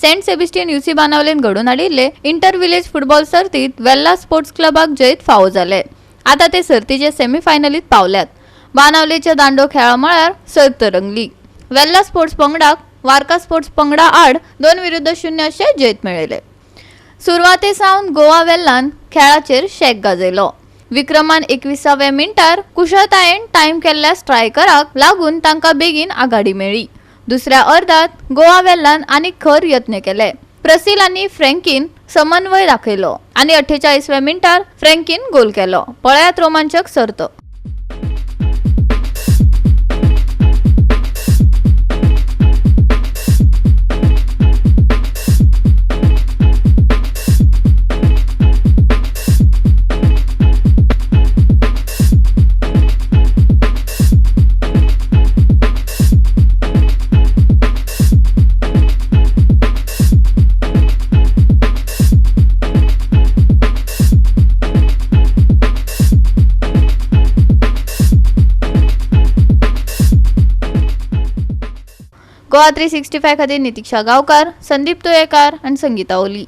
Saint Sebastian युसी बाणावलेन घडोवन हाडिल्ले inter village football सर्तीत वेल्ला स्पोर्ट्स क्लबाक जैत फावो जाले. आता ते सर्तीचे सेमीफायनलीत पावल्यात. बाणावलेच्या दांडो खेळा मळार सर्त रंगली. वेल्ला स्पोर्ट्स पंगडाक वार्का स्पोर्ट्स पंगडा आड 2-0 अशें जैत मेळयले. सुरवाते सावन गोवा वेल्लान खेळाचेर शेक गाजयलो. विक्रमान 21व्या मिनटार कुशळतायेन टायम केल्ल्या स्ट्रायकराक लागून तांकां बेगीन आघाडी मेळ्ळी. दुसऱ्या अर्दात गोवा वेल्लान आनी खर यत्न केले. प्रसील आनी फ्रँकीन समन्वय दाखयलो आनी 48व्या मिनटार फ्रँकीन गोल केलो. पळयात रोमांचक सर्त. गोवा 365 खातीर नितिक्षा गांवकार, संदीप तुयेकार आनी संगीता ओली.